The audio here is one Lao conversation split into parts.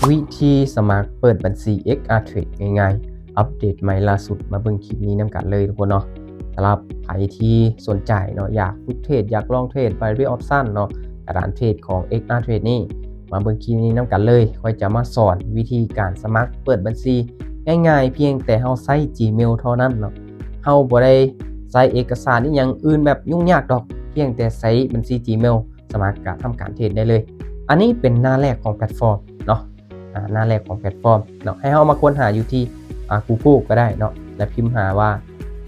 ວິທີສະໝັກເປີດບັນຊີ ເອັກອາເທຣດງ່າຍໆ ອັບເດດໃໝ່ລ່າສຸດ ມາເບິ່ງຄລິບນີ້ນຳກັນເລີຍທຸກຄົນເນາະ. ສຳລັບໃຜທີ່ສົນໃຈເນາະ ຢາກຝຶກເທຣດ ຢາກລອງເທຣດ Binary Option ເນາະ ຕະຫຼາດເທຣດຂອງ ເອັກອາເທຣດນີ້ ມາເບິ່ງຄລິບນີ້ນຳກັນເລີຍ. ຂ້ອຍຈະມາສອນວິທີການສະໝັກເປີດບັນຊີງ່າຍໆ ພຽງແຕ່ເຮົາໃຊ້ Gmail ເທົ່ານັ້ນເນາະ. ເຮົາບໍ່ໄດ້ໃຊ້ເອກະສານອີ່ຫຍັງອື່ນແບບຫຍຸ້ງຍາກດອກ, ພຽງແຕ່ໃຊ້ບັນຊີ Gmail ສະໝັກກະທຳການເທຣດໄດ້ເລີຍ. ອັນນີ້ເປັນໜ້າແລກຂອງແພລດຟອມເນາະ ອາ ໜ້າແລກຂອງແພລດຟອມເນາະ. ໃຫ້ເຮົາມາຄົ້ນຫາຢູ່ທີ່ ອາ Google ກໍໄດ້ເນາະ ແລ້ວພິມຫາວ່າ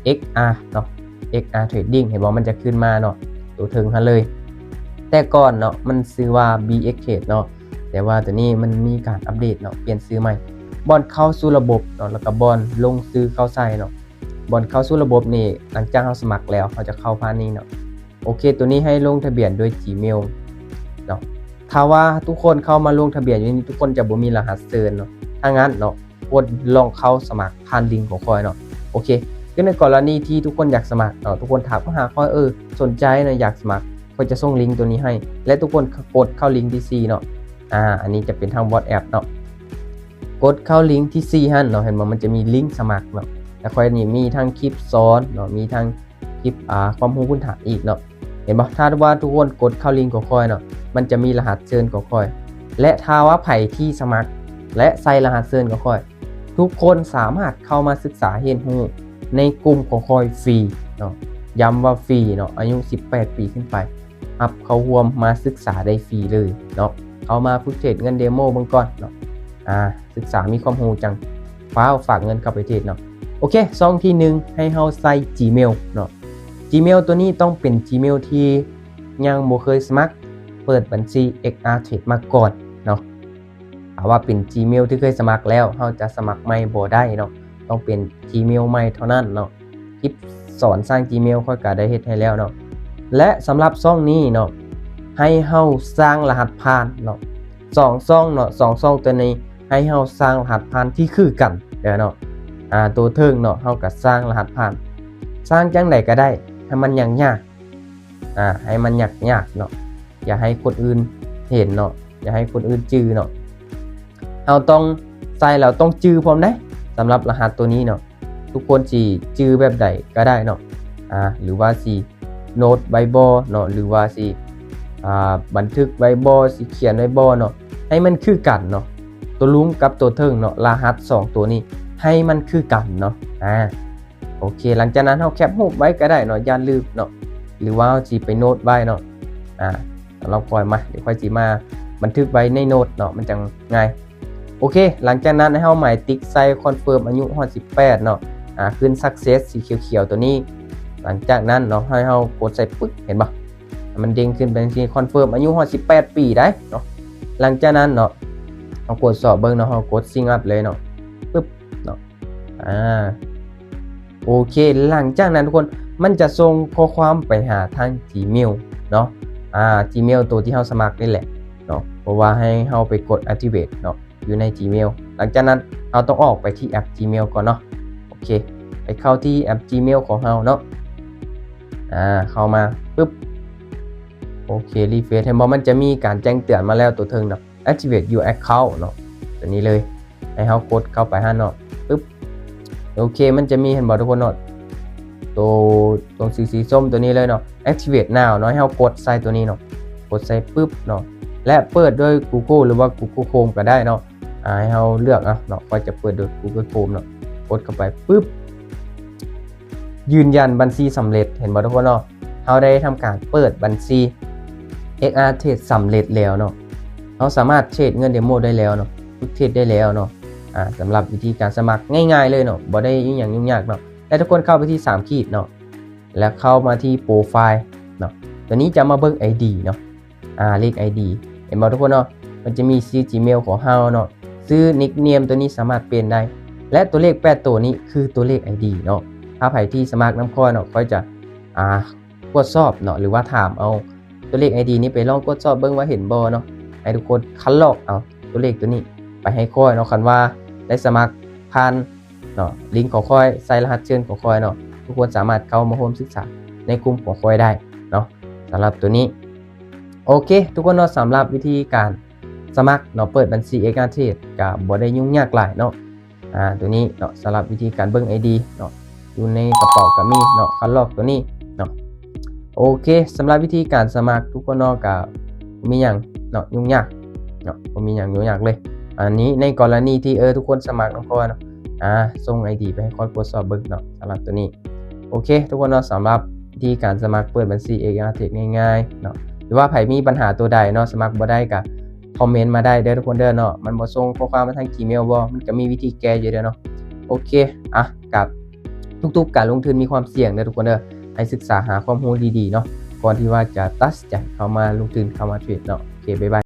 ເອັກອາ ເນາະ ເອັກອາ Trading ເຫັນບໍ່? ມັນຈະຂຶ້ນມາເນາະ ໂຕເທິງຫັ້ນເລີຍ. ແຕ່ກ່ອນເນາະ ມັນຊື່ວ່າ BXTrade ເນາະ, ແຕ່ວ່າໂຕນີ້ມັນມີການອັບເດດເນາະ ປ່ຽນຊື່ໃໝ່. ບ່ອນເຂົ້າສູ່ລະບົບເນາະ ແລ້ວກໍບ່ອນລົງຊື່ເຂົ້າໃສ່ເນາະ. ບ່ອນເຂົ້າສູ່ລະບົບນີ້ ຫຼັງຈາກເຮົາສະໝັກແລ້ວ ເຮົາຈະເຂົ້າຜ່ານນີ້ເນາະ. ໂອເຄ ໂຕນີ້ໃຫ້ລົງທະບຽນດ້ວຍ Gmail ເນາະ. ຖ້າວ່າທຸກຄົນເຂົ້າມາລົງທະບຽນຢູ່ນີ້ ທຸກຄົນຈະບໍ່ມີລະຫັດເຊີນເນາະ. ຖ້າຊັ້ນເນາະ ກົດລອງເຂົ້າສະໝັກຜ່ານລິງຂອງຂ້ອຍເນາະ. ໂອເຄ ຄືໃນກໍລະນີທີ່ທຸກຄົນຢາກສະໝັກເນາະ, ທຸກຄົນທັກມາຫາຂ້ອຍ ເອີ ສົນໃຈເນາະ ຢາກສະໝັກ, ຂ້ອຍຈະສົ່ງລິງໂຕນີ້ໃຫ້ ແລະ ທຸກຄົນກົດເຂົ້າລິງທີສີ່ເນາະ. ອາ ອັນນີ້ຈະເປັນທາງ WhatsApp ເນາະ. ກົດເຂົ້າລິງທີສີ່ຫັ້ນເນາະ, ເຫັນບໍ່? ມັນຈະມີລິງສະໝັກເນາະ. ແລ້ວຂ້ອຍນີ້ມີທັງຄລິບສອນເນາະ, ມີທັງ ຄລິບ ອາ ຄວາມຮູ້ພື້ນຖານອີກເນາະ. ເຫັນບໍ່? ຖ້າວ່າທຸກຄົນກົດເຂົ້າລິງຂອງຂ້ອຍເນາະ, ມັນຈະມີລະຫັດເຊີນຂອງຂ້ອຍ ແລະ ຖ້າວ່າໃຜທີ່ສະໝັກ ແລະ ໃສ່ລະຫັດເຊີນຂອງຂ້ອຍ, ທຸກຄົນສາມາດເຂົ້າມາສຶກສາຮຽນຮູ້ໃນກຸ່ມຂອງຂ້ອຍຟຣີເນາະ. ຢ້ຳວ່າຟຣີເນາະ, ອາຍຸສິບແປດປີຂຶ້ນໄປ ຮັບເຂົ້າຮ່ວມມາສຶກສາໄດ້ຟຣີເລີຍເນາະ. ເຂົ້າມາຝຶກເທຣດເງິນເດໂມເບິ່ງກ່ອນເນາະ. ອາ ສຶກສາມີຄວາມຮູ້ຈັ່ງຟ້າວຝາກເງິນເຂົ້າໄປເທຣດເນາະ. ໂອເຄ ຊ່ອງທີໜຶ່ງ ໃຫ້ເຮົາໃສ່ Gmail ເນາະ. Gmail ໂຕນີ້ຕ້ອງເປັນ Gmail ທີ່ຍັງບໍ່ເຄີຍສະໝັກເປີດບັນຊີ ເອັກອາ Trade ມາກ່ອນເນາະ. ຖ້າວ່າເປັນ Gmail ທີ່ເຄີຍສະໝັກແລ້ວ ເຮົາຈະສະໝັກໃໝ່ບໍ່ໄດ້ເນາະ, ຕ້ອງເປັນ Gmail ໃໝ່ເທົ່ານັ້ນເນາະ. ຄລິບສອນສ້າງ Gmail ຂ້ອຍກະໄດ້ເຮັດໃຫ້ແລ້ວເນາະ. ແລະ ສຳລັບຊ່ອງນີ້ເນາະ ໃຫ້ເຮົາສ້າງລະຫັດຜ່ານເນາະ. ສອງຊ່ອງເນາະ, ສອງຊ່ອງໂຕນີ້ ໃຫ້ເຮົາສ້າງລະຫັດຜ່ານທີ່ຄືກັນເດີເນາະ. ອາ ໂຕເທິງເນາະ ເຮົາກະສ້າງລະຫັດຜ່ານ. ສ້າງຈັ່ງໃດກະໄດ້ ໃຫ້ມັນຍາກໆ ອາ ໃຫ້ມັນຍາກໆເນາະ, ຢ່າໃຫ້ຄົນອື່ນເຫັນເນາະ, ຢ່າໃຫ້ຄົນອື່ນຈື່ເນາະ. ເຮົາຕ້ອງໃສ່ແລ້ວຕ້ອງຈື່ພ້ອມເດ້ ສຳລັບລະຫັດໂຕນີ້ເນາະ. ທຸກຄົນຊິຈື່ແບບໃດກະໄດ້ເນາະ ອາ ຫຼືວ່າຊິໂນດໄວ້ບໍ່ເນາະ ຫຼືວ່າຊິ ອາ ບັນທຶກໄວ້ບໍ່ ຊິຂຽນໄວ້ບໍ່ເນາະ, ໃຫ້ມັນຄືກັນເນາະ. ໂຕລຸ່ມກັບໂຕເທິງເນາະ, ລະຫັດສອງໂຕນີ້ໃຫ້ມັນຄືກັນເນາະ. ອາ ໂອເຄ ຫຼັງຈາກນັ້ນເຮົາແຄບຮູບໄວ້ກະໄດ້ເນາະ, ຢ່າລືມເນາະ ຫຼືວ່າເຮົາຊິໄປໂນດໄວ້ເນາະ. ອາ ສຳລັບຂ້ອຍມາ ດຽວຂ້ອຍຊິມາບັນທຶກໄວ້ໃນໂນດເນາະ, ມັນຈັ່ງງ່າຍ. ໂອເຄ ຫຼັງຈາກນັ້ນໃຫ້ເຮົາໝາຍຕິກໃສ່ຄອນເຟີມອາຍຸຮອດສິບແປດເນາະ, ອາ ຂຶ້ນ Success ສີຂຽວໆໂຕນີ້. ຫຼັງຈາກນັ້ນເນາະ ໃຫ້ເຮົາກົດໃສ່ປຶກ ເຫັນບໍ່? ມັນເດ້ງຂຶ້ນເປັນຈັ່ງຊີ້ ຄອນເຟີມອາຍຸຮອດສິບແປດປີໄດ໋ເນາະ. ຫຼັງຈາກນັ້ນເນາະ ເຮົາກວດສອບເບິ່ງເນາະ, ເຮົາກົດ Sign Up ເລີຍເນາະ ປຶບເນາະ. ອາ ໂອເຄ ຫຼັງຈາກນັ້ນທຸກຄົນ ມັນຈະສົ່ງຂໍ້ຄວາມໄປຫາທາງ Gmail ເນາະ, ອາ Gmail ໂຕທີ່ເຮົາສະໝັກນີ້ແຫຼະເນາະ, ເພາະວ່າໃຫ້ເຮົາໄປກົດ Activate ເນາະ ຢູ່ໃນ Gmail. ຫຼັງຈາກນັ້ນເຮົາຕ້ອງອອກໄປທີ່ແອັບ Gmail ກ່ອນເນາະ. ໂອເຄ ໄປເຂົ້າທີ່ແອັບ Gmail ຂອງເຮົາເນາະ. ອາ ເຂົ້າມາປຶບ ໂອເຄ ຣີເຟຣຊ ເຫັນບໍ່? ມັນຈະມີການແຈ້ງເຕືອນມາແລ້ວໂຕເທິງເນາະ, Activate your account ເນາະ, ໂຕນີ້ເລີຍ. ໃຫ້ເຮົາກົດເຂົ້າໄປຫັ້ນເນາະ ປຶບ ໂອເຄ ມັນຈະມີ ເຫັນບໍ່ທຸກຄົນເນາະ ໂຕ ຕົງສີ ສີສົ້ມໂຕນີ້ເລີຍເນາະ Activate Now ເນາະ. ໃຫ້ເຮົາກົດໃສ່ໂຕນີ້ເນາະ, ກົດໃສ່ປຶບເນາະ ແລະ ເປີດດ້ວຍ Google ຫຼືວ່າ Google Chrome ກະໄດ້ເນາະ. ອາ ໃຫ້ເຮົາເລືອກເອົາເນາະ, ຂ້ອຍຈະເປີດດ້ວຍ Google Chrome ເນາະ. ກົດເຂົ້າໄປປຶບ ຢືນຢັນບັນຊີສຳເລັດ ເຫັນບໍ່ທຸກຄົນເນາະ? ເຮົາໄດ້ທຳການເປີດບັນຊີ ເອັກອາ Trade ສຳເລັດແລ້ວເນາະ. ເຮົາສາມາດເທຣດເງິນເດໂມໄດ້ແລ້ວເນາະ, ຝຶກເທຣດໄດ້ແລ້ວເນາະ. ອາ ສຳລັບວິທີການສະໝັກງ່າຍໆເລີຍເນາະ, ບໍ່ໄດ້ອີ່ຫຍັງຫຍຸ້ງຍາກເນາະ. ແລ້ວທຸກຄົນເຂົ້າໄປທີ່ສາມຂີດເນາະ ແລ້ວເຂົ້າມາທີ່ໂປຣໄຟລ໌ເນາະ. ໂຕນີ້ຈະມາເບິ່ງ ໄອ ດີ ເນາະ. ອາ ເລກ ໄອ ດີ ເຫັນບໍ່ທຸກຄົນເນາະ? ມັນຈະມີຊື່ Gmail ຂອງເຮົາເນາະ, ຊື່ Nickname ໂຕນີ້ສາມາດປ່ຽນໄດ້ ແລະ ໂຕເລກແປດໂຕນີ້ຄືໂຕເລກ ໄອ ດີ ເນາະ. ຖ້າໃຜທີ່ສະໝັກນຳຂ້ອຍເນາະ, ຂ້ອຍຈະ ອາ ກວດສອບເນາະ ຫຼືວ່າຖາມເອົາໂຕເລກ ໄອ ດີ ນີ້ໄປລອງກວດສອບເບິ່ງວ່າເຫັນບໍ່ເນາະ. ໃຫ້ທຸກຄົນຄັດລອກເອົາໂຕເລກໂຕນີ້ໄປໃຫ້ຂ້ອຍເນາະ. ຄັນວ່າໄດ້ສະໝັກຜ່ານ ເນາະ ລິງຂອງຂ້ອຍ ໃສ່ລະຫັດເຊີນຂອງຂ້ອຍເນາະ, ທຸກຄົນສາມາດເຂົ້າມາຮ່ວມສຶກສາໃນກຸ່ມຂອງຂ້ອຍໄດ້ເນາະ. ສຳລັບໂຕນີ້ ໂອເຄ ທຸກຄົນເນາະ, ສຳລັບວິທີການ ສະໝັກເນາະ ເປີດບັນຊີ ເອັກອາເທຣດ ກໍບໍ່ໄດ້ຫຍຸ້ງຍາກຫຼາຍເນາະ. ອາ ຕົວນີ້ເນາະ ສຳລັບວິທີການເບິ່ງ ໄອ ດີ ເນາະ ຢູ່ໃນກະເປົາກໍມີເນາະ ຄັດລອກຕົວນີ້ເນາະ. ໂອເຄ ສຳລັບວິທີການສະໝັກທຸກຄົນເນາະ ກໍບໍ່ມີຫຍັງເນາະຫຍຸ້ງຍາກເນາະ ບໍ່ມີຫຍັງຫຍຸ້ງຍາກເລີຍ. ອັນນີ້ໃນກໍລະນີທີ່ ເອີ ທຸກຄົນສະໝັກນຳຂ້ອຍເນາະ ອາ ສົ່ງ ໄອ ດີ ໄປໃຫ້ຂ້ອຍກວດສອບເບິ່ງເນາະ ສຳລັບຕົວນີ້. ໂອເຄ ທຸກຄົນເນາະ ສຳລັບວິທີການສະໝັກເປີດບັນຊີ ເອັກອາເທຣດ ງ່າຍໆເນາະ. ຫຼືວ່າໃຜມີບັນຫາຕົວໃດເນາະ ສະໝັກບໍ່ໄດ້ກໍຄອມເມັນມາໄດ້ເດີທຸກຄົນເດີເນາະ. ມັນບໍ່ສົ່ງຂໍ້ຄວາມມາທາງ Gmail ບໍ່ ມັນກໍມີວິທີແກ້ຢູ່ເດີເນາະ. ໂອເຄ ອະ ກັບ ທຸກໆການລົງທຶນມີຄວາມສ່ຽງເດີທຸກຄົນເດີ. ໃຫ້ສຶກສາຫາຄວາມຮູ້ດີໆເນາະ ກ່ອນທີ່ວ່າຈະຕັດສິນໃຈເຂົ້າມາລົງທຶນ ເຂົ້າມາເທຣດເນາະ. ໂອເຄ ບາຍບາຍ.